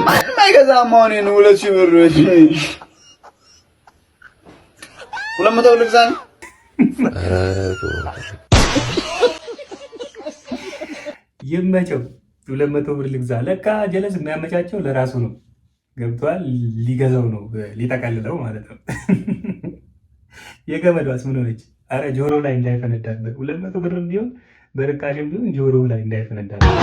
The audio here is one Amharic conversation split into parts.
ማንም አይገዛም። አሁን ይሄን 2000 ብር፣ 200 ብር ልግዛ ነው። ይመቸው። 200 ብር ልግዛ። ለካ ጀለስ የሚያመቻቸው ለራሱ ነው። ገብቷል። ሊገዛው ነው፣ ሊጠቀልለው ማለት ነው። የገመዷስ ምን ሆነች? አረ ጆሮ ላይ እንዳይፈነዳበት፣ 200 ብር ቢሆን በርካሽም ቢሆን ጆሮ ላይ እንዳይፈነዳበት።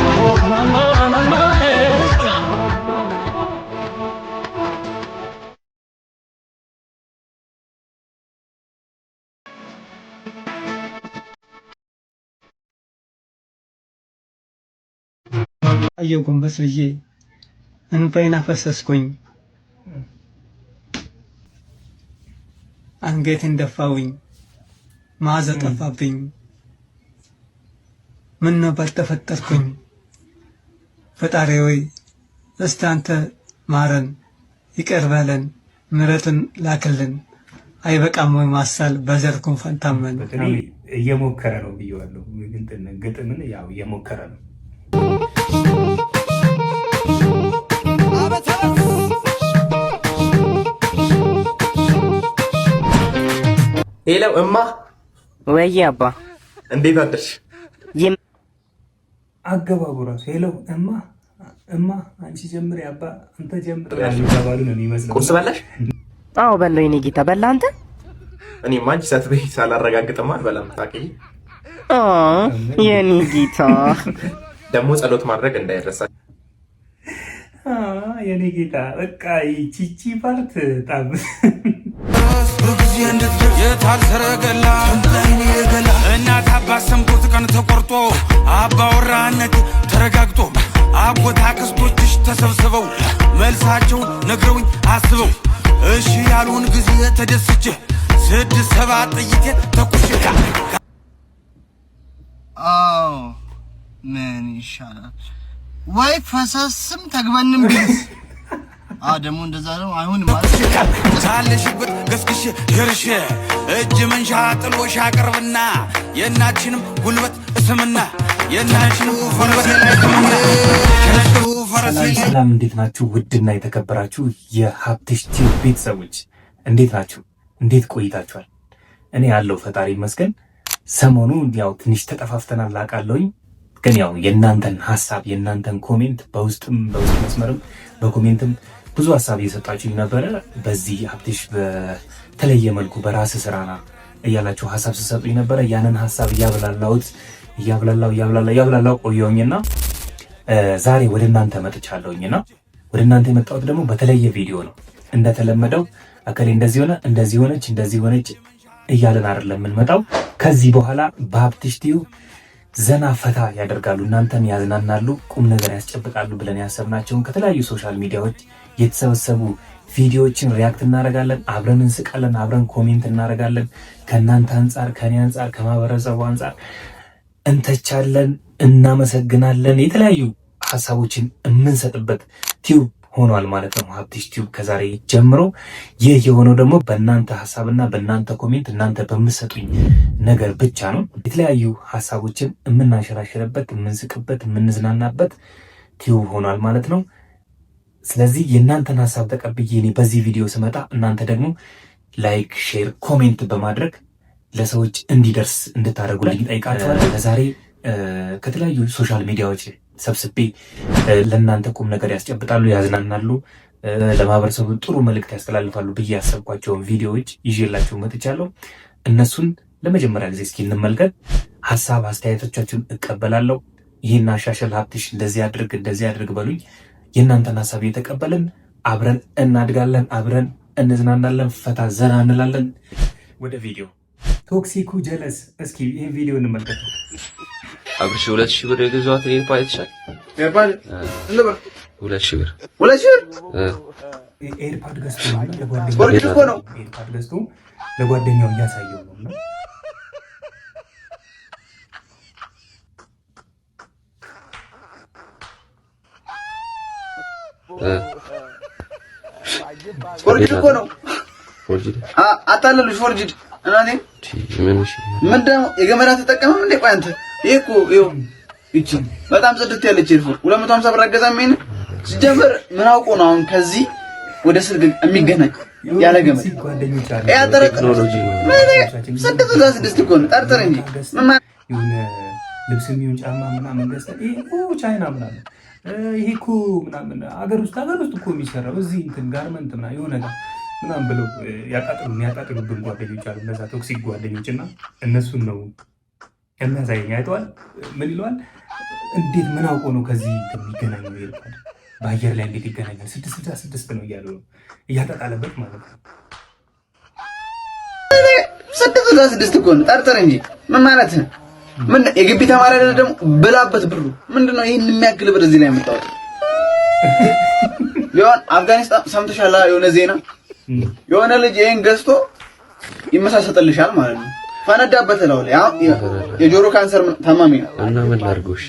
አየሁ፣ ጎንበስ ብዬ እንባዬን አፈሰስኩኝ። አንገቴን ደፋውኝ፣ መዓዛ ጠፋብኝ። ምነው ባልተፈጠርኩኝ። ፈጣሪ ሆይ፣ እስቲ አንተ ማረን፣ ይቅር በለን፣ ምሕረትን ላክልን። አይበቃም ወይ ማሳል በዘር ጉንፋን ታመን። በተለይ እየሞከረ ነው ብዬዋለሁ። እንትን ግጥምን ያው እየሞከረ ነው። Hello እማ። ወይ አባ። እንዴት አደርሽ? አገባቡ ራሱ hello እማ፣ እማ አንቺ ጀምሪ፣ አባ አንተ ጀምር የሚባባሉ ነው የሚመስለው። ቁርስ በላሽ? አዎ በላሁ የኔ ጌታ። በላ አንተ? እኔማ አንቺ ሳትበይ ሳላረጋግጥማ አልበላም። ታውቂ። የኔ ጌታ። ደግሞ ጸሎት ማድረግ እንዳይረሳ። የኔ ጌታ፣ በቃ ቺቺ part በጣም የታል ሰረገላ? እናት አባት ሰምቶት ቀን ተቆርጦ አባወራነት ተረጋግጦ አጎት አክስቶችሽ ተሰብስበው መልሳቸውን ነግረውኝ አስበው እሺ ያሉን ጊዜ ተደስቼ ስድስት ሰባት ጥይቴ ተኩሼ። አዎ፣ ምን ይሻላል? ወይ ፈሰስም ተግበንም ቢልስ? አዎ፣ ደግሞ እንደዛ ነው። አይሆንም ማለት። ካለሽበት ገስግሼ ደርሼ እጅ መንሻ ጥሎሽ አቅርብና የእናችንም ጉልበት እስምና የእናችንም ጉልበት እስምና ፈረሴ። ሰላም ሰላም፣ እንዴት ናችሁ? ውድና የተከበራችሁ የሀብትሽ ቲዩብ ቤተሰቦች እንዴት ናችሁ? እንዴት ቆይታችኋል? እኔ ያለው ፈጣሪ ይመስገን። ሰሞኑ ያው ትንሽ ተጠፋፍተናል አውቃለሁኝ። ግን ያው የእናንተን ሀሳብ፣ የእናንተን comment በውስጥም በውስጥ መስመርም በ comment ም ብዙ ሀሳብ እየሰጣችሁኝ ነበረ። በዚህ ሀብትሽ በተለየ መልኩ በራስ ስራና እያላችሁ ሀሳብ ስትሰጡኝ ነበረ። ያንን ሀሳብ እያብላላሁት እያብላላሁ እያብላላሁ እያብላላሁ ቆየሁኝና ዛሬ ወደ እናንተ መጥቻለሁኝና ወደ እናንተ የመጣሁት ደግሞ በተለየ ቪዲዮ ነው። እንደተለመደው እከሌ እንደዚህ ሆነ፣ እንደዚህ ሆነች፣ እንደዚህ ሆነች እያለን አይደለም የምንመጣው። ከዚህ በኋላ በሀብትሽ ቲዩብ ዘና ፈታ ያደርጋሉ፣ እናንተን ያዝናናሉ፣ ቁም ነገር ያስጨብጣሉ ብለን ያሰብናቸውን ከተለያዩ social media ዎች የተሰበሰቡ ቪዲዮዎችን react እናደርጋለን። አብረን እንስቃለን፣ አብረን comment እናደርጋለን። ከእናንተ አንጻር፣ ከእኔ አንጻር፣ ከማህበረሰቡ አንጻር እንተቻለን፣ እናመሰግናለን። የተለያዩ ሀሳቦችን የምንሰጥበት tube ሆኗል ማለት ነው ሀብትሽ ቲዩብ ከዛሬ ጀምሮ። ይህ የሆነው ደግሞ በእናንተ ሀሳብና በእናንተ comment፣ እናንተ በምትሰጡኝ ነገር ብቻ ነው። የተለያዩ ሀሳቦችን የምናንሸራሽርበት፣ የምንስቅበት፣ የምንዝናናበት tube ሆኗል ማለት ነው። ስለዚህ የእናንተን ሀሳብ ተቀብዬ እኔ በዚህ ቪዲዮ ስመጣ እናንተ ደግሞ like፣ share፣ comment በማድረግ ለሰዎች እንዲደርስ እንድታደርጉልኝ እጠይቃችኋለሁ። ለዛሬ ከተለያዩ social media ዎች ሰብስቤ ለእናንተ ቁም ነገር ያስጨብጣሉ፣ ያዝናናሉ፣ ለማህበረሰቡ ጥሩ መልእክት ያስተላልፋሉ ብዬ ያሰብኳቸውን ቪዲዮዎች ይዤላችሁ መጥቻለሁ። እነሱን ለመጀመሪያ ጊዜ እስኪ እንመልከት። ሀሳብ አስተያየቶቻችሁን እቀበላለሁ። ይህን አሻሽል ሀብትሽ፣ እንደዚህ አድርግ፣ እንደዚህ አድርግ በሉኝ። የእናንተን ሀሳብ እየተቀበልን አብረን እናድጋለን፣ አብረን እንዝናናለን፣ ፈታ ዘና እንላለን። ወደ ቪዲዮ። Toxic ኩ ጀለስ፣ እስኪ ይህን ቪዲዮ እንመልከት። አብርሽ፣ 2000 ብር የገዛኋትን AirPod አይተሻል? AirPod ስንት ብር? 2,000 ብር። 2,000 ብር። AirPod ገዝቶ ነው ለጓደኛው። Forged እኮ ነው። AirPod ገዝቶ ለጓደኛው እያሳየው ነው እና Forged እኮ ነው። Forged? አታለሉሽ። Forged እናቴ። ምን? እሺ። ምንድን ነው የገመድ አትጠቀምም እንዴ? ቆይ አንተ፣ ይሄ እኮ ይኸው ይቺ በጣም ጽድት ያለች earphone 250 ብር አገዛም። ይሄን ሲጀምር ምን አውቆ ነው አሁን ከዚህ ወደ ስልክ የሚገናኝ ያለ ገመድ? ጓደኞች አሉ። ይሄ አጠረቅ ቴክኖሎጂ ነው። 666 እኮ ነው። ጠርጥር እንጂ ምን ማለት የሆነ ልብስ የሚሆን ጫማ ምናምን ገዝተን ይሄ እኮ ቻይና ምናምን፣ ይሄ እኮ ምናምን ሀገር ውስጥ እኮ የሚሰራው እዚህ እንትን garment ምናምን የሆነ ጋር ምናምን ብለው የሚያጣጥሉብን ጓደኞች አሉ። እነዛ toxic ጓደኞች እና እነሱን ነው የሚያሳየኝ። አይተዋል። ምን ይለዋል? እንዴት ምን አውቆ ነው ከዚህ እንትን የሚገናኘው? AirPod በአየር ላይ እንዴት ይገናኛል? 666 ነው እያሉ ነው፣ እያጣጣለበት ማለት ነው። 666 እኮ ነው። ጠርጥር እንጂ ምን ማለት ነው? ምን የግቢ ተማሪ አይደለ ደግሞ ብላበት ብሩ ምንድን ነው? ይህን የሚያክል ብር እዚህ ላይ የምታወጣው? የሆነ አፍጋኒስታን ሰምተሻል? የሆነ ዜና የሆነ ልጅ ይሄን ገዝቶ ይመሳሰጥልሻል ማለት ነው። ፈነዳበት እለው ላይ አሁን የጆሮ ካንሰር ታማሚ ነው። እና ምን ላድርገው? እሺ።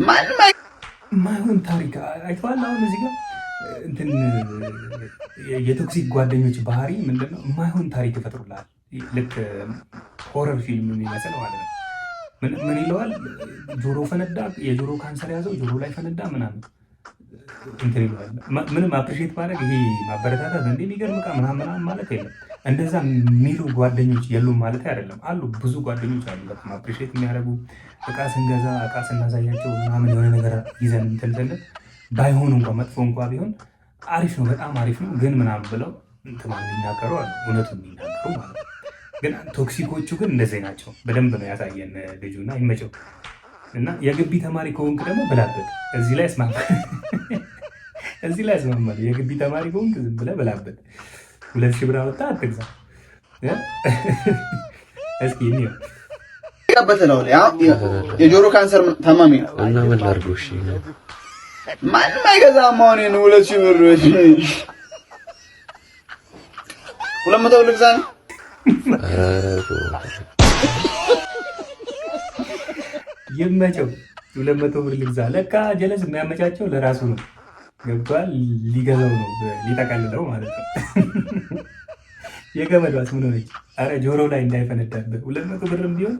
ማንም ማይሆን ታሪክ አይተዋል። አሁን እዚህ ጋር እንትን የ toxic ጓደኞች ባህሪ ምንድነው? የማይሆን ታሪክ ይፈጥሩልሃል። ልክ horror ፊልም የሚመስል ማለት ነው። ምን ይለዋል? ጆሮ ፈነዳ፣ የጆሮ ካንሰር ያዘው፣ ጆሮ ላይ ፈነዳ ምናምን እንትን ይለዋል። ምንም appreciate ማድረግ፣ ይሄ ማበረታታት፣ እንደ የሚገርም ዕቃ ምናምን ምናምን ማለት የለም። እንደዛ የሚሉ ጓደኞች የሉም ማለት አይደለም። አሉ፣ ብዙ ጓደኞች አሉ፣ በጣም appreciate የሚያደርጉ፣ እቃ ስንገዛ፣ እቃ ስናሳያቸው ምናምን፣ የሆነ ነገር ይዘን እንትን ስንል ባይሆን እንኳ፣ መጥፎ እንኳ ቢሆን አሪፍ ነው፣ በጣም አሪፍ ነው ግን ምናምን ብለው እንትን የሚናገሩ አሉ፣ እውነቱን የሚናገሩ ማለት ነው። ግን toxic ኦቹ ግን እንደዚህ ናቸው። በደንብ ነው ያሳየን ልጁ እና ይመቸው። እና የግቢ ተማሪ ከሆንክ ደግሞ ብላበት። እዚህ ላይ እስማማለሁ። የግቢ ተማሪ ከሆንክ ዝም ብለህ ብላበት። 2,000 ብር አወጣ አትግዛ። እስኪ እንየው። አይጋበት እለው ላይ አሁን የጆሮ ካንሰር ታማሚ ነው። እና ምን ላድርገው? እሺ። ማንም አይገዛም። አሁን ይሄን 2,000 ብር 200 ብር ልግዛ ነው። ኧረ ይመቸው። 200 ብር ልግዛ። ለካ ጀለስ የሚያመቻቸው ለራሱ ነው። ገብቷል። ሊገዛው ነው፣ ሊጠቀልለው ማለት ነው። የገመዷስ ምን ሆነች? አረ ጆሮ ላይ እንዳይፈነዳብህ። 200 ብርም ቢሆን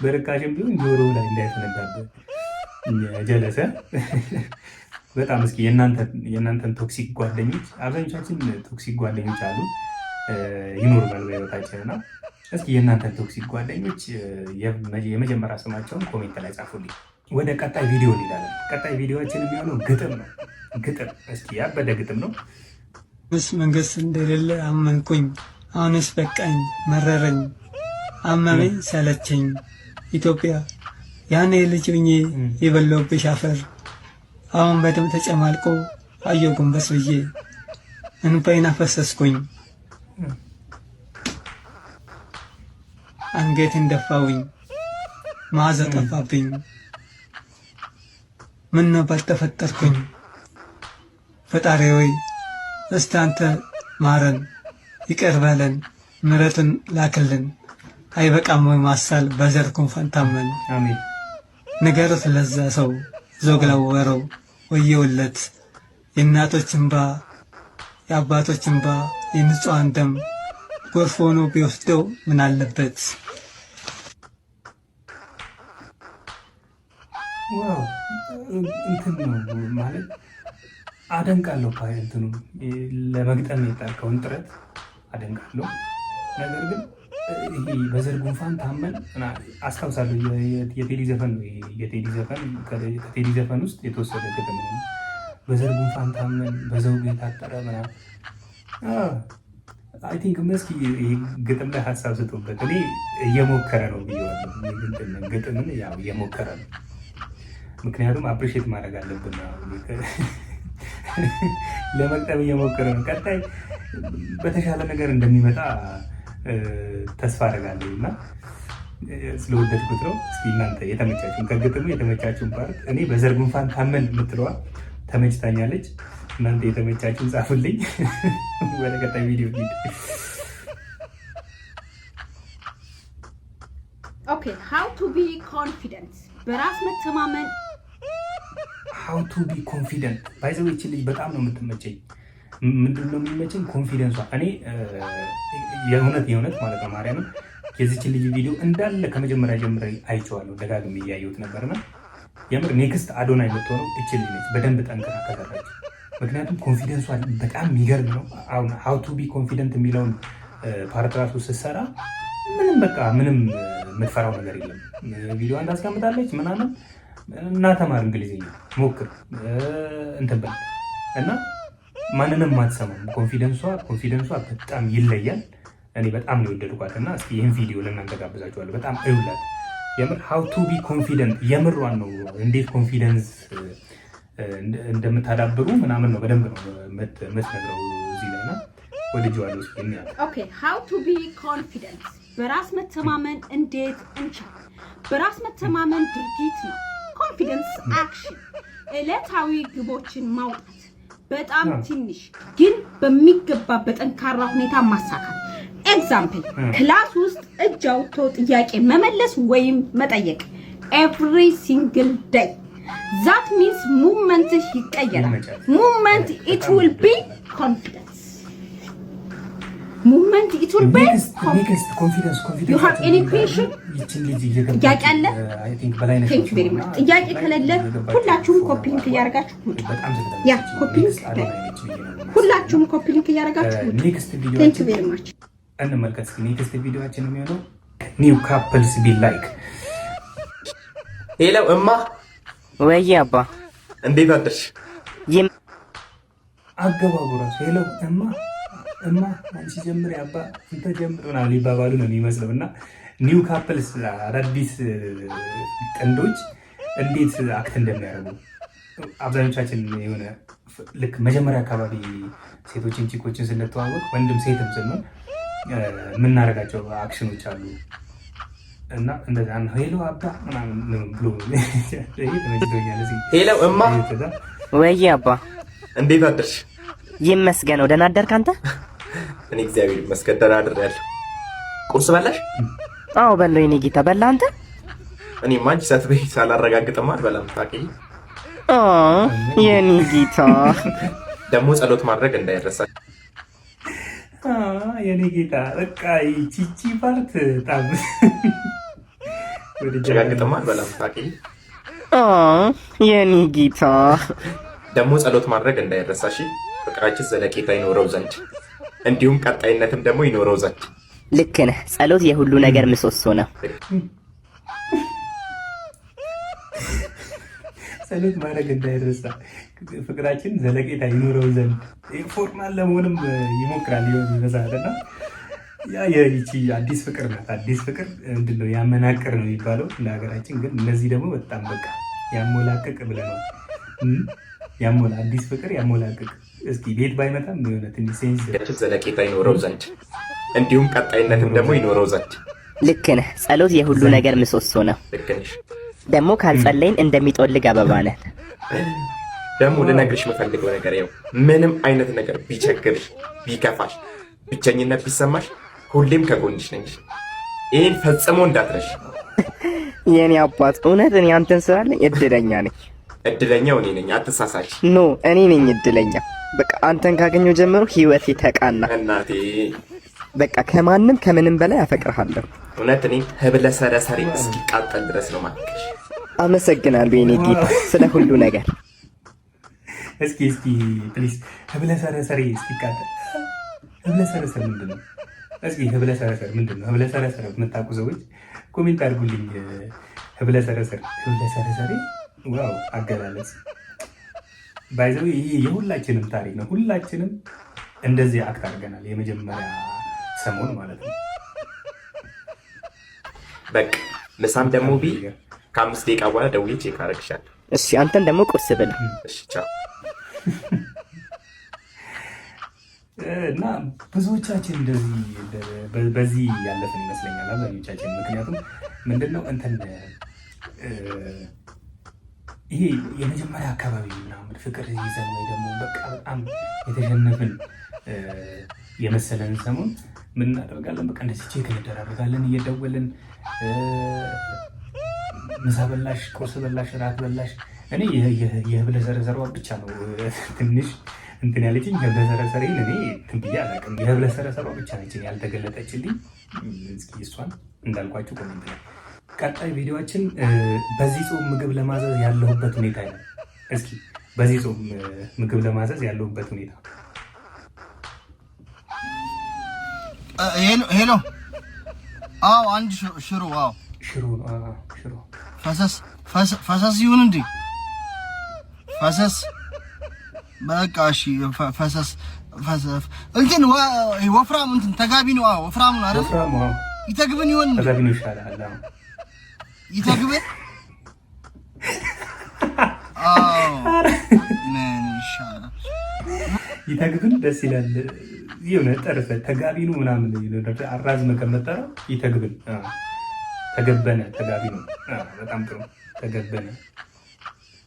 በርካሽም ቢሆን ጆሮ ላይ እንዳይፈነዳብህ ጀለሰ። በጣም እስኪ የእናንተን toxic ጓደኞች፣ አብዛኞቻችን toxic ጓደኞች አሉ፣ ይኖሩናል በህይወታችን፣ እና እስኪ የእናንተን toxic ጓደኞች የመጀመሪያ ስማቸውን comment ላይ ጻፉልኝ። ወደ ቀጣይ ቪዲዮ እንሄዳለን። ቀጣይ ቪዲዮችን የሚሆነው ግጥም ነው። ግጥም፣ እስኪ ያበደ ግጥም ነው። ምስ መንግስት እንደሌለ አመንኩኝ። አሁንስ በቃኝ፣ መረረኝ፣ አመመኝ፣ ሰለቸኝ። ኢትዮጵያ፣ ያኔ ልጅ ሆኜ የበላሁብሽ አፈር አሁን በደም ተጨማልቆ አየሁ። ጎንበስ ብዬ እንባዬን አፈሰስኩኝ፣ አንገቴን ደፋውኝ፣ መዓዛ ጠፋብኝ። ምነው ባልተፈጠርኩኝ። ፈጣሪ ሆይ፣ እስቲ አንተ ማረን፣ ይቅር በለን፣ ምሕረትን ላክልን። አይበቃም ወይ ማሳል በዘር ጉንፋን ታመን? አሜን። ንገሩት ለዛ ሰው ዞግ ላወረው፣ ወየውለት። የእናቶች እንባ፣ የአባቶች እንባ፣ የንጹሐን ደም ጎርፍ ሆኖ ቢወስደው ምን አለበት? Wow፣ እንትን ነው ማለት አደንቃለሁ። እንትኑ ለመግጠም የጣርከውን ጥረት አደንቃለሁ። ነገር ግን ይሄ በዘር ጉንፋን ታመን አስታውሳለሁ። የቴዲ ዘፈን ነው። የቴዲ ዘፈን፣ ከቴዲ ዘፈን ውስጥ የተወሰደ ግጥም ነው። በዘር ጉንፋን ታመን በዘውግ የታጠረ ምናምን። I think እስኪ ይሄ ግጥም ላይ ሀሳብ ስጡበት። እኔ እየሞከረ ነው ብዬዋለሁ። ግጥምን ያው እየሞከረ ነው። ምክንያቱም appreciate ማድረግ አለብን። ለመግጠም እየሞከረ ነው። ቀጣይ በተሻለ ነገር እንደሚመጣ ተስፋ አደርጋለሁ እና ስለወደድኩት ነው። እስኪ እናንተ የተመቻችሁን፣ ከግጥሙ የተመቻችሁን part፣ እኔ በዘር ጉንፋን ታመን የምትለዋ ተመችታኛለች። እናንተ የተመቻችሁን ጻፉልኝ። ወደ ቀጣይ ቪዲዮ ሂድ። Okay, how to be confident፣ በራስ መተማመን። How to be confident። By the way ይቺ ልጅ በጣም ነው የምትመቸኝ። ምንድን ነው የሚመቸኝ? Confidence ሷ። እኔ የእውነት የእውነት ማለት ነው ማርያምን የዚችን ልጅ ቪዲዮ እንዳለ ከመጀመሪያ ጀምሬ አይቼዋለሁ፣ ደጋግሜ እያየሁት ነበርና የምር next አዶናይ የምትሆነው እች ልጅ ነች፣ በደንብ ጠንክራ ከሰራች። ምክንያቱም confidence ሷ በጣም የሚገርም ነው። አሁን how to be confident የሚለውን part ራሱ ስትሰራ ምንም በቃ ምንም የምትፈራው ነገር የለም። ቪዲዮዋን ታስቀምጣለች ምናምን እና ተማር፣ እንግሊዝኛ ሞክር፣ እንትን በል እና ማንንም አትሰማም። Confidence ሷ በጣም ይለያል። እኔ በጣም ነው የወደድኳት እና እስኪ ይህን ቪዲዮ ለእናንተ ጋብዛችኋለሁ። በጣም እዩላት። የምር how to be confident የምሯን ነው። እንዴት confidence እንደምታዳብሩ ምናምን ነው በደንብ ነው የምትነግረው እዚህ ላይ እና ወድጄዋለሁ። እስኪ እንያት። Okay, how to be confident፣ በራስ መተማመን እንዴት እንቻል? በራስ መተማመን ድርጊት ነው። Confidence action፣ ዕለታዊ ግቦችን ማውጣት፣ በጣም ትንሽ ግን በሚገባ በጠንካራ ሁኔታ ማሳካት። Example፣ class ውስጥ እጅ አውጥቶ ጥያቄ መመለስ ወይም መጠየቅ every single day። That means movement ይቀየራል። Movement it will be confidence, movement it will be. Confidence. You have any question? ጥያቄ አለ? Thank you very much። ጥያቄ ከሌለ ሁላችሁም copy link እያደረጋችሁ ውጡ። Yeah, copy link፣ ሁላችሁም copy link እያደረጋችሁ ውጡ። Thank you very much። እንመልከት እስኪ። Next ቪዲዮአችን የሚሆነው new couples be like። Hello እማ። ወይ አባ። እንዴት አደርሽ? አገባቡ ራሱ hello እማ፣ እማ አንቺ ጀምሪ፣ አባ አንተ ጀምር ምናምን ሊባባሉ ነው የሚመስለው። እና new couples፣ አዳዲስ ጥንዶች እንዴት act እንደሚያደርጉ፣ አብዛኞቻችን የሆነ ልክ መጀመሪያ አካባቢ ሴቶችን chick ኦችን ስንተዋወቅ ወንድም ሴትም ስንሆን የምናደርጋቸው አክሽኖች አሉ እና እንደዛ ነው። Hello አባ ምናምን ብሎ ይሄ ተመችቶኛል። Hello እማ። ወይ አባ። እንዴት አደርሽ? ይመስገነው። ደህና አደርክ አንተ? እኔ እግዚአብሔር ይመስገን ደህና አድሬያለሁ። ቁርስ በላሽ? አዎ በላሁ የኔ ጌታ። በላ አንተ? እኔማ አንቺ ሳትበይ ሳላረጋግጥማ አልበላም። ታውቂ። የኔ ጌታ። ደግሞ ጸሎት ማድረግ እንዳይረሳ። የኔ ጌታ፣ በቃ ቺቺ part በጣም ረጋግጥማ አልበላም። ታውቂ። የኔ ጌታ። ደግሞ ጸሎት ማድረግ እንዳይረሳ እሺ። ፍቅራችን ዘለቄታ ይኖረው ዘንድ እንዲሁም ቀጣይነትም ደግሞ ይኖረው ዘንድ። ልክ ነህ። ጸሎት የሁሉ ነገር ምሰሶ ነው። ጸሎት ማድረግ እንዳይረሳ፣ ፍቅራችን ዘለቄታ ይኖረው ዘንድ። Formal ለመሆንም ይሞክራል ሊሆን መሰረት እና ያ የይቺ አዲስ ፍቅር ናት። አዲስ ፍቅር ምንድን ነው፣ ያመናቅር ነው የሚባለው እንደ ሀገራችን። ግን እነዚህ ደግሞ በጣም በቃ ያሞላቅቅ ብለነዋል። ያሞላ አዲስ ፍቅር ያሞላቅቅ። እስኪ ቤት ባይመጣም የሆነ ትንሽ sense ዘለቄታ ይኖረው ዘንድ እንዲሁም ቀጣይነትም ደግሞ ይኖረው ዘንድ። ልክ ነህ። ጸሎት የሁሉ ነገር ምሰሶ ነው። ልክ ነሽ። ደግሞ ካልጸለይን እንደሚጠወልግ አበባ ነን። ደግሞ ልነግርሽ የምፈልገው ነገር ያው ምንም አይነት ነገር ቢቸግርሽ፣ ቢከፋሽ፣ ብቸኝነት ቢሰማሽ ሁሌም ከጎንሽ ነኝ። ይህን ፈጽሞ እንዳትረሽ። የኔ አባት፣ እውነት እኔ አንተን ስላለኝ እድለኛ ነኝ። እድለኛው እኔ ነኝ፣ አትሳሳች። No፣ እኔ ነኝ እድለኛ። በቃ አንተን ካገኘሁ ጀምሮ ህይወቴ ተቃና። እናቴ። በቃ ከማንም ከምንም በላይ አፈቅርሃለሁ። እውነት እኔ ህብለ ሰረሰሬ እስኪቃጠል ድረስ ነው ማፈቅርሽ። አመሰግናለሁ የኔ ጌታ ስለ ሁሉ ነገር። እስኪ እስኪ please፣ ህብለ ሰረሰሬ እስኪቃጠል። ህብለ ሰረሰር ምንድን ነው? እስኪ ህብለ ሰረሰር ምንድን ነው? ህብለ ሰረሰር የምታውቁ ሰዎች comment አድርጉልኝ። ህብለ ሰረሰር፣ ህብለ ሰረሰሬ፣ wow አገላለጽ። By the way ይሄ የሁላችንም ታሪክ ነው። ሁላችንም እንደዚህ act አድርገናል። የመጀመሪያ ሰሞን ማለት ነው። በቃ ምሳም ደግሞ ከ5 ደቂቃ በኋላ ደውዬ check አደርግሻለሁ። እሺ፣ አንተን ደግሞ ቁርስ ብላ። እሺ፣ ቻው። እና ብዙዎቻችን እንደዚህ በዚህ ያለፍን ይመስለኛል አብዛኞቻችን። ምክንያቱም ምንድነው እንትን ይሄ የመጀመሪያ አካባቢ ምናምን ፍቅር ይዘን ወይ ደግሞ በቃ በጣም የተሸነፍን የመሰለን ሰሞን ምን እናደርጋለን? በቃ እንደዚህ check እንደራረጋለን እየደወልን፣ ምሳ በላሽ፣ ቁርስ በላሽ፣ ራት በላሽ። እኔ የህብለ ሰረሰሯ ብቻ ነው ትንሽ እንትን ያለችኝ። ህብለ ሰረሰሬን እኔ እንትን ብዬ አላውቅም። የህብለ ሰረሰሯ ብቻ ነች ያልተገለጠችልኝ። እስኪ እሷን እንዳልኳችሁ comment ላይ። ቀጣይ ቪዲዮችን በዚህ ጾም ምግብ ለማዘዝ ያለሁበት ሁኔታ ነው። እስኪ በዚህ ጾም ምግብ ለማዘዝ ያለሁበት ሁኔታ። Hello hello። አዎ፣ አንድ ሽሮ፣ አዎ። ሽሮ፣ ሽሮ። ፈሰስ ፈሰስ ይሁን እንዴ? ፈሰስ በቃ እሺ። ፈሰስ ፈሰስ እንትን ወፍራም እንትን ተጋቢ ነው። አዎ፣ ወፍራም ነው አይደል? ወፍራም፣ አዎ። ይተግብን ይሆን እንዴ? ተጋቢ ነው ይሻላል። አዎ። ይተግብን። አዎ፣ ምን ይሻላል? ይተግብን ደስ ይላል። የሆነ ጠርፈ ተጋቢ ነው ምናምን አራዝመ ከመጠራው ይተግብን፣ ተገበነ፣ ተጋቢ ነው። በጣም ጥሩ ተገበነ።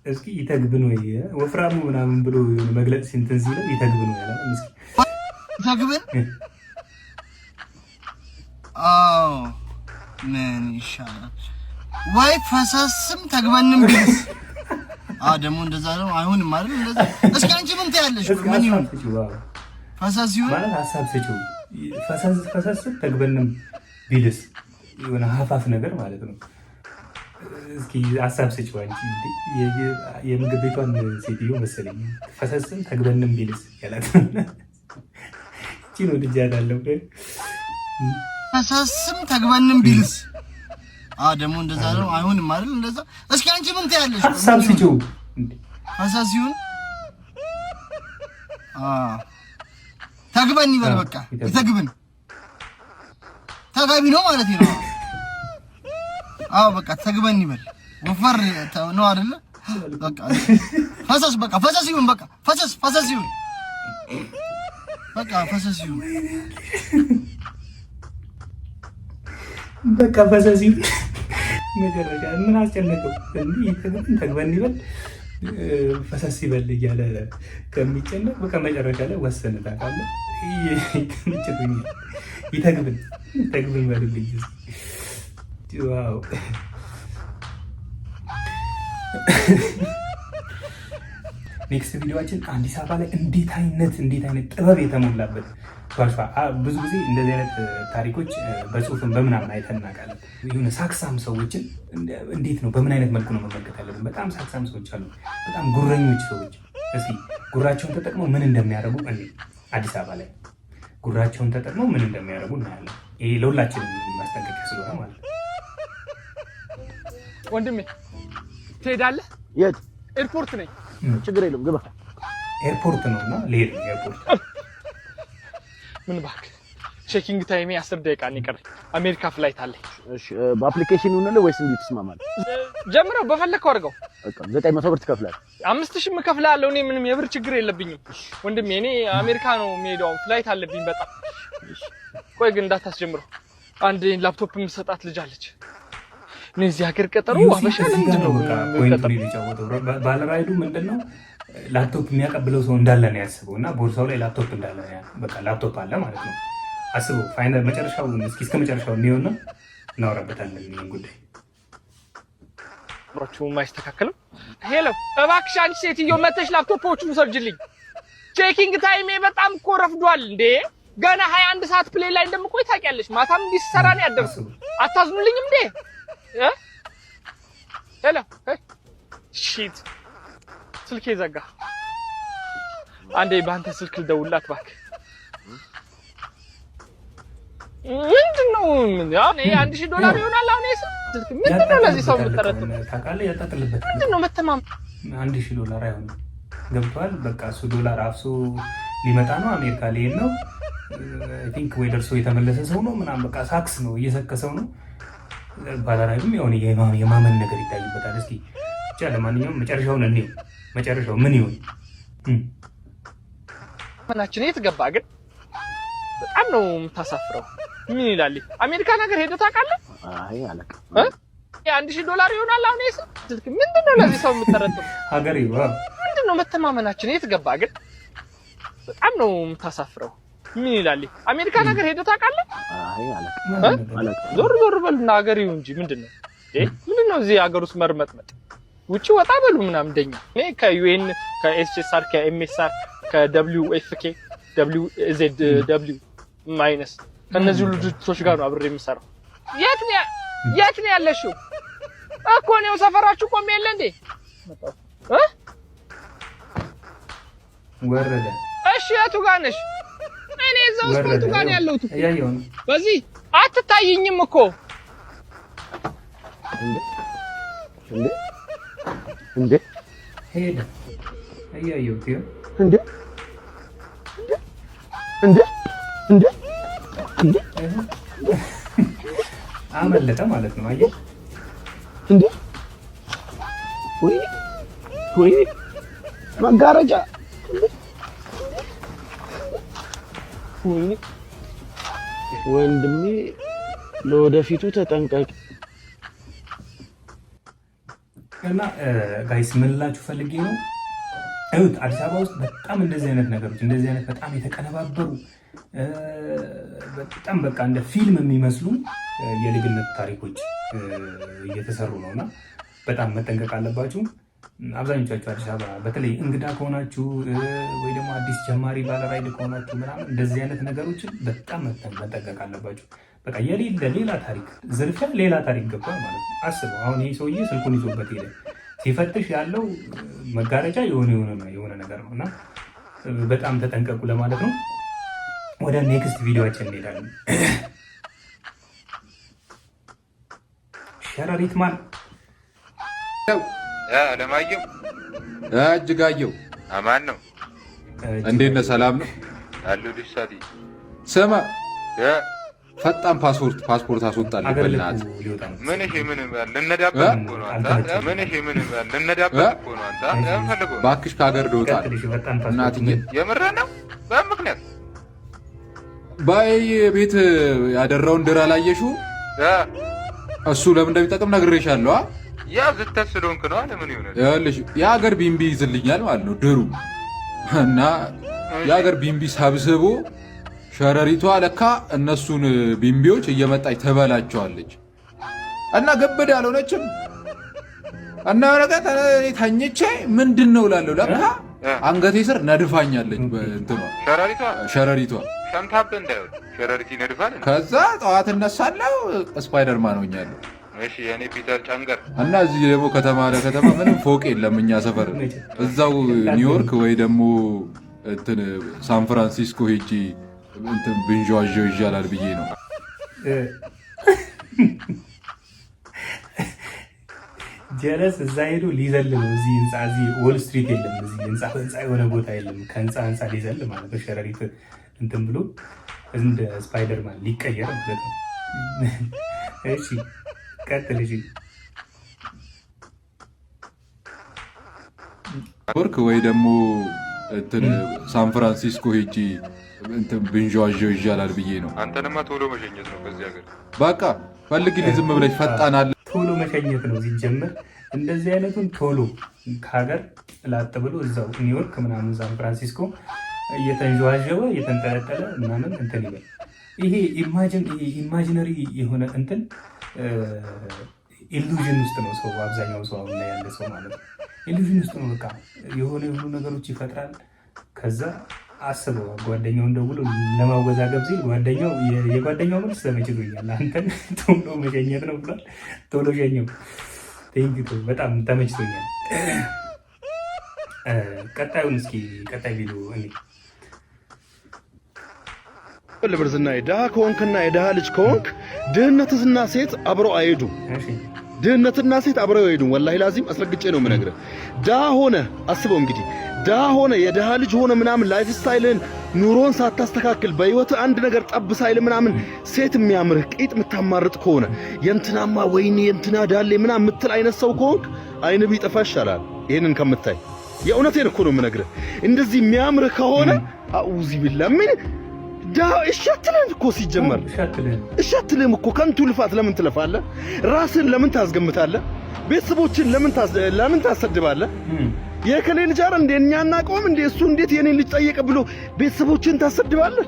እስኪ ይተግብን ወይ ወፍራሙ ምናምን ብሎ የሆነ መግለጽ እንትን ሲለው ይተግብን ወይ አላለም። እስኪ ይተግብን። አዎ፣ ምን ይሻላል? ወይ ፈሰስም ተግበንም ቢልስ? አዎ፣ ደግሞ እንደዛ ነው። አይሆንም አይደል? እንደዛ። እስኪ አንቺ ምን ትያለሽ? ምን ይሁን? ፈሰስ ይሁን? ማለት ሀሳብ ስጪው። ፈሰስ ፈሰስም ተግበንም ቢልስ የሆነ ሀፋፍ ነገር ማለት ነው። እስኪ ሀሳብ ስጪው አንቺ። የምግብ ቤቷን ሴትዮ መሰለኝ ፈሰስም ተግበንም ቢልስ ያላት እቺ ነው ልጅ ያላለው። ፈሰስም ተግበንም ቢልስ? አዎ፣ ደግሞ እንደዛ ነው። አይሆንም አይደል? እንደዛ። እስኪ አንቺ ምን ትያለሽ? ሀሳብ ስጪው። ፈሰስ ይሁን? አዎ፣ ተግበን ይበል በቃ። ይተግብን፣ ተጋቢ ነው ማለት ነው። አዎ፣ በቃ ተግበን ይበል። ወፈር ነው አይደለ? በቃ ፈሰስ፣ በቃ ፈሰስ ይሁን። በቃ ፈሰስ ፈሰስ ይሁን። በቃ ፈሰስ ይሁን። በቃ ፈሰስ ይሁን። መጨረሻ ምን አስጨነቀው? እንዲህ ይተግብን ተግበን ይበል ፈሰስ ይበል እያለ ከሚጨነቅ በቃ መጨረሻ ላይ ወሰነ። ታውቃለህ፣ ተመችቶኛል። ይተግብን፣ ተግብን በልልኝ። Wow። Next ቪዲዮችን አዲስ አበባ ላይ እንዴት አይነት ጥበብ የተሞላበት ሿሿ። ብዙ ጊዜ እንደዚህ አይነት ታሪኮች በጽሁፍም በምናምን አይተን እናውቃለን። የሆነ ሳክሳም ሰዎችን እንዴት ነው፣ በምን አይነት መልኩ ነው መመልከት ያለብን? በጣም ሳክሳም ሰዎች አሉ፣ በጣም ጉረኞች ሰዎች። እስኪ ጉራቸውን ተጠቅመው ምን እንደሚያደርጉ እኔ አዲስ አበባ ላይ ጉራቸውን ተጠቅመው ምን እንደሚያደርጉ እናያለን። ይሄ ለሁላችንም ማስጠንቀቂያ ስለሆነ ማለት ነው። ወንድሜ፣ ትሄዳለህ? የት? ኤርፖርት ነኝ። ችግር የለም፣ ግባ። ኤርፖርት ነው እና ልሄድ ነው ኤርፖርት። ምን እባክህ፣ checking time ኤ 10 ደቂቃ ነው የቀረኝ። አሜሪካ flight አለኝ። እሺ፣ በ application ይሁንልህ ወይስ እንዴት ትስማማለህ? ጀምረው፣ በፈለግከው አድርገው። በቃ 900 ብር ትከፍላለህ። 5,000 እከፍልሃለሁ። እኔ ምንም የብር ችግር የለብኝም ወንድሜ። እኔ አሜሪካ ነው የምሄደው፣ flight አለብኝ በጣም። ቆይ ግን እንዳታስጀምረው። አንድ ላፕቶፕ የምሰጣት ልጅ አለች። እኔ እዚህ ሀገር ቀጠሮ አበሻ ለምንድን ነው point ኡን የተጫወተው? ባለራይዱ ምንድን ነው፣ ላፕቶፕ የሚያቀብለው ሰው እንዳለ ነው ያስበው እና ቦርሳው ላይ ላፕቶፕ እንዳለ ነው፣ በቃ ላፕቶፕ አለ ማለት ነው። አስበው። Final መጨረሻው እስኪ እስከ መጨረሻው የሚሆን ነው፣ እናወራበታለን ይህን ጉዳይ። አብሯችሁ የማይስተካከለው። Hello፣ እባክሽ አንቺ ሴትዮ መተሽ ላፕቶፖቹን ሰርጅልኝ። Checking time ኤ በጣም እኮ ረፍዷል እንዴ። ገና 21 ሰዓት plane ላይ እንደምቆይ ታውቂያለሽ። ማታም እንዲህ ስሰራ ነው ያደርኩት። አታዝኑልኝም እንዴ? Hello፣ shit፣ ስልኬ ዘጋ። አንዴ በአንተ ስልክ ልደውልላት እባክህ። ምንድን ነው አሁን ይሄ 1,000 ዶላር ይሆናል። አሁን ይሄ ስልክ ምንድን ነው ለዚህ ሰው የምጠረጥረው? ታውቃለህ፣ ያጣጥልበታል። ምንድን ነው መተማመን? 1,000 ዶላር አይሆንም። ገብቷል። በቃ እሱ ዶላር አፍሶ ሊመጣ ነው፣ አሜሪካ ሊሄድ ነው። I think ወይ ደርሶ የተመለሰ ሰው ነው ምናምን፣ በቃ ሳክስ ነው፣ እየሰከሰው ነው። ባለራይዱም የሆነ የማመን ነገር ይታይበታል። እስኪ ብቻ ለማንኛውም መጨረሻውን እንየው። መጨረሻው ምን ይሆን? መናችን የት ገባ ግን? በጣም ነው የምታሳፍረው። ምን ይላል? አሜሪካ ነገር ሄደህ ታውቃለህ? አይ፣ አላውቅም። እ? $1,000 ይሆናል። አሁን ይሄ ስልክ ምንድን ነው? ለዚህ ሰው የምጠረጥሩ ሀገሬ ምንድን ነው? መተማመናችን የት ገባ ግን? በጣም ነው የምታሳፍረው። ምን ይላል? አሜሪካ ነገር ሄደህ ታውቃለህ? አይ አላውቅም። ዞር ዞር በሉና ሀገር ይሁን እንጂ ምንድን ነው ምንድን ነው እዚህ ሀገር ውስጥ መርመጥመጥ? ውጪ ወጣ በሉ ምናምን እንደኛ። እኔ ከ UN፣ ከ SSR፣ ከ MSR፣ ከ WFK፣ WZW minus ከእነዚህ ሁሉ ድርጅቶች ጋር ነው አብሬ የምሰራው። የት ነው ያለሽው? እኮ እኔው ሰፈራችሁ ቆሜ የለ እንዴ? ወረደ። እሺ የቱ ጋር ነሽ? እኔ እዛው ስፖርቱ ጋር ነው ያለሁት። በዚህ አትታይኝም እኮ። እንዴ እንዴ እንዴ ሄደ። እያየሁት እንዴ እንዴ እንዴ እንዴ አመለጠ ማለት ነው። አየህ እንዴ ወይ ወይ መጋረጃ ወይ ወንድሜ፣ ለወደፊቱ ተጠንቀቅ። እና guys ምን ልላችሁ ፈልጌ ነው፣ እዩት፣ አዲስ አበባ ውስጥ በጣም እንደዚህ አይነት ነገሮች፣ እንደዚህ አይነት በጣም የተቀነባበሩ፣ በጣም በቃ እንደ ፊልም የሚመስሉ የልግነት ታሪኮች እየተሰሩ ነው እና በጣም መጠንቀቅ አለባችሁ። አብዛኞቻችሁ አዲስ አበባ በተለይ እንግዳ ከሆናችሁ ወይ ደግሞ አዲስ ጀማሪ ባለራይድ ከሆናችሁ ምናምን እንደዚህ አይነት ነገሮችን በጣም መጠንቀቅ አለባችሁ። በቃ የሌለ ሌላ ታሪክ ዝርፊያ፣ ሌላ ታሪክ ገባ ማለት ነው። አስበው፣ አሁን ይህ ሰውዬ ስልኩን ይዞበት ሄደ። ሲፈትሽ ያለው መጋረጃ የሆነ የሆነ ነገር ነው እና በጣም ተጠንቀቁ ለማለት ነው። ወደ next ቪዲዮአችን እንሄዳለን። ሸረሪት ማን? አለማየሁ። እጅጋየሁ። አማን ነው። እንዴት ነህ? ሰላም ነው? አለሁልሽ። ሳቲ ስማ፣ ፈጣን ፓስፖርት አስወጣልኝ በእናትህ። ምን እሺ፣ ምን ልነዳበት እኮ ነው አንተ። ምን እሺ፣ ምን ልነዳበት እኮ ነው አንተ። ፈልገው እባክሽ፣ ከሀገር ልወጣ እናትዬ። የምርህን ነው? በምክንያት ባይ ቤት ያደራውን ድር አላየሽውም? እሱ ለምን እንደሚጠቅም ነግሬሻለሁ። ያ ዝተት ስለሆንክ ነው። ለምን ይሆናል? ይኸውልሽ የሀገር ቢምቢ ይዝልኛል ማለት ነው ድሩ፣ እና የሀገር ቢምቢ ሰብስቦ ሸረሪቷ ለካ እነሱን ቢምቢዎች እየመጣች ትበላቸዋለች። እና ገበድ አልሆነችም። እና የሆነ ቀን እኔ ተኝቼ ምንድን ነው እላለሁ፣ ለካ አንገቴ ስር ነድፋኛለች በእንትኗ ሸረሪቷ። ሸምታብህ እንዳይሆን ሸረሪት ይነድፋል። ከዛ ጠዋት እነሳለሁ ስፓይደርማን ሆኛለሁ። እሺ የኔ ፒተር ጫንገር። እና እዚህ ደግሞ ከተማ ለከተማ ምንም ፎቅ የለም እኛ ሰፈር፣ እዛው ኒውዮርክ ወይ ደግሞ እንትን ሳን ፍራንሲስኮ ሄጂ እንትን ብንዣዣው ይሻላል ብዬ ነው። ጀለስ እዛ ሄዶ ሊዘል ነው። እዚህ ህንፃ፣ እዚህ ዎል ስትሪት የለም፣ እዚህ ህንፃ ህንፃ የሆነ ቦታ የለም። ከህንፃ ህንፃ ሊዘል ማለት ነው። ሸረሪት እንትን ብሎ እንደ ስፓይደርማን ሊቀየር ማለት ነው። እሺ ቀጥል። እሺ ኒውዮርክ ወይ ደግሞ እንትን ሳን ፍራንሲስኮ ሄጂ እንትን ብንዣዣው ይሻላል ብዬ ነው። አንተንማ ቶሎ መሸኘት ነው ከዚህ ሀገር። በቃ ፈልግልኝ፣ ዝም ብለሽ ፈጣን አለ። ቶሎ መሸኘት ነው ሲጀምር። እንደዚህ አይነቱን ቶሎ ከሀገር ላጥ ብሎ እዛው ኒውዮርክ ምናምን ሳን ፍራንሲስኮ እየተንዠዋዠወ እየተንጠለጠለ ምናምን እንትን ይበል። ይሄ imaginary የሆነ እንትን illusion ውስጥ ነው ሰው፣ አብዛኛው ሰው አሁን ላይ ያለ ሰው ማለት ነው። Illusion ውስጥ ነው። በቃ የሆነ የሆኑ ነገሮች ይፈጥራል። ከዛ አስበው ጓደኛውን ደውሎ ለማወዛገብ ሲል ጓደኛው የጓደኛው መልስ ተመችቶኛል፣ አንተን ቶሎ መሸኘት ነው ብሏል። ቶሎ ሸኘው። Thank you፣ በጣም ተመችቶኛል። ቀጣዩን እስኪ ቀጣይ ቪዲዮ እኔ ልብርዝና የድሃ ከሆንክና የድሃ ልጅ ከሆንክ ድህነትና ሴት አብረው አይሄዱም። ድህነትና ሴት አብረው አይሄዱም። ወላሂ ላዚም አስረግጬ ነው የምነግርህ። ድሃ ሆነ አስበው እንግዲህ ድሃ ሆነ የድሃ ልጅ ሆነ ምናምን lifestyle ህን ኑሮን ሳታስተካክል በህይወት አንድ ነገር ጠብ ሳይል ምናምን ሴት የሚያምርህ ቂጥ የምታማርጥ ከሆነ የእንትናማ ወይኔ የእንትና ዳሌ ምናምን የምትል አይነት ሰው ከሆንክ አይን ቢጠፋ ይሻላል ይህንን ከምታይ። የእውነቴን እኮ ነው የምነግርህ። እንደዚህ የሚያምርህ ከሆነ አኡዚ ቢላ ምን ድሃ እሺ አትልህም እኮ ሲጀመር፣ እሺ አትልህም እኮ። ከንቱ ልፋት ለምን ትለፋለህ? ራስን ለምን ታስገምታለህ? ቤተሰቦችን ለምን ታሰድባለህ? የከሌ ልጅ አይደል እንዴ፣ እኛ አናውቀውም እንዴ፣ እሱ እንዴት የኔን ልጅ ጠየቀ ብሎ ቤተሰቦችን ታሰድባለህ?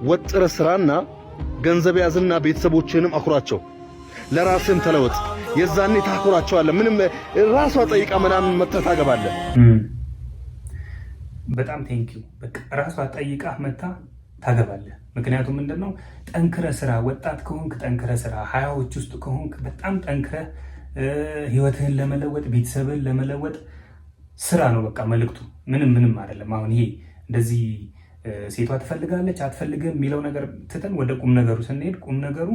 ወጥረህ ስራና ገንዘብ ያዝና ቤተሰቦችንም አኩራቸው፣ ለራስህም ተለወጥ። የዛኔ ታኩራቸዋለህ። ምንም ራሷ ጠይቃ ምናምን መጥተህ ታገባለህ። በጣም thank you። በቃ ራሷ ጠይቃ መታ ታገባለህ። ምክንያቱም ምንድን ነው፣ ጠንክረህ ስራ። ወጣት ከሆንክ ጠንክረህ ስራ። 20ዎች ውስጥ ከሆንክ በጣም ጠንክረህ ህይወትህን ለመለወጥ፣ ቤተሰብህን ለመለወጥ ስራ ነው በቃ መልእክቱ። ምንም ምንም አይደለም። አሁን ይሄ እንደዚህ ሴቷ ትፈልጋለች አትፈልግም የሚለው ነገር ትተን ወደ ቁም ነገሩ ስንሄድ ቁም ነገሩ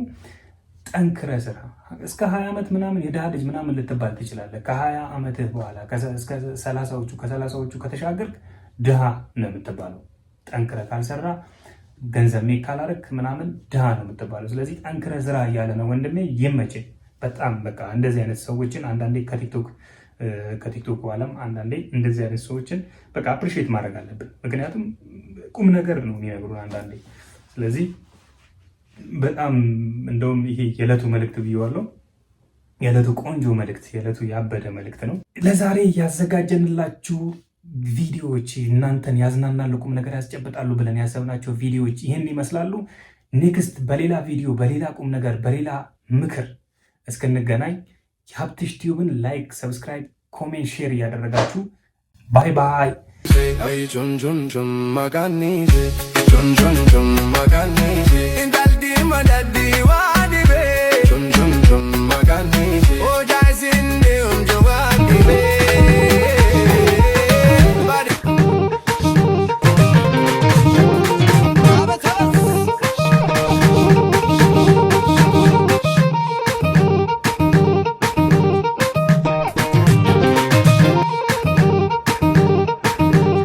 ጠንክረህ ስራ። እስከ 20 ዓመት ምናምን የድሃ ልጅ ምናምን ልትባል ትችላለህ። ከ20 ዓመትህ በኋላ እስከ 30ዎቹ፣ ከ30ዎቹ ከተሻገርክ ድሃ ነው የምትባለው። ጠንክረህ ካልሰራህ፣ ገንዘብ make ካላረክ ምናምን ድሃ ነው የምትባለው። ስለዚህ ጠንክረህ ስራ እያለ ነው ወንድሜ። ይመችህ። በጣም በቃ እንደዚህ አይነት ሰዎችን አንዳንዴ ከቲክቶክ ዓለም አንዳንዴ እንደዚህ አይነት ሰዎችን በቃ appreciate ማድረግ አለብን። ምክንያቱም ቁም ነገር ነው የሚነግሩን አንዳንዴ። ስለዚህ በጣም እንደውም ይሄ የዕለቱ መልእክት ብዬዋለሁ። የዕለቱ ቆንጆ መልእክት፣ የዕለቱ ያበደ መልእክት ነው። ለዛሬ ያዘጋጀንላችሁ ቪዲዮዎች እናንተን ያዝናናሉ፣ ቁም ነገር ያስጨብጣሉ ብለን ያሰብናቸው ቪዲዮዎች ይህን ይመስላሉ። Next በሌላ ቪዲዮ፣ በሌላ ቁም ነገር፣ በሌላ ምክር እስክንገናኝ የሀብትሽ ቲዩብን like፣ subscribe፣ comment፣ share እያደረጋችሁ bye bye።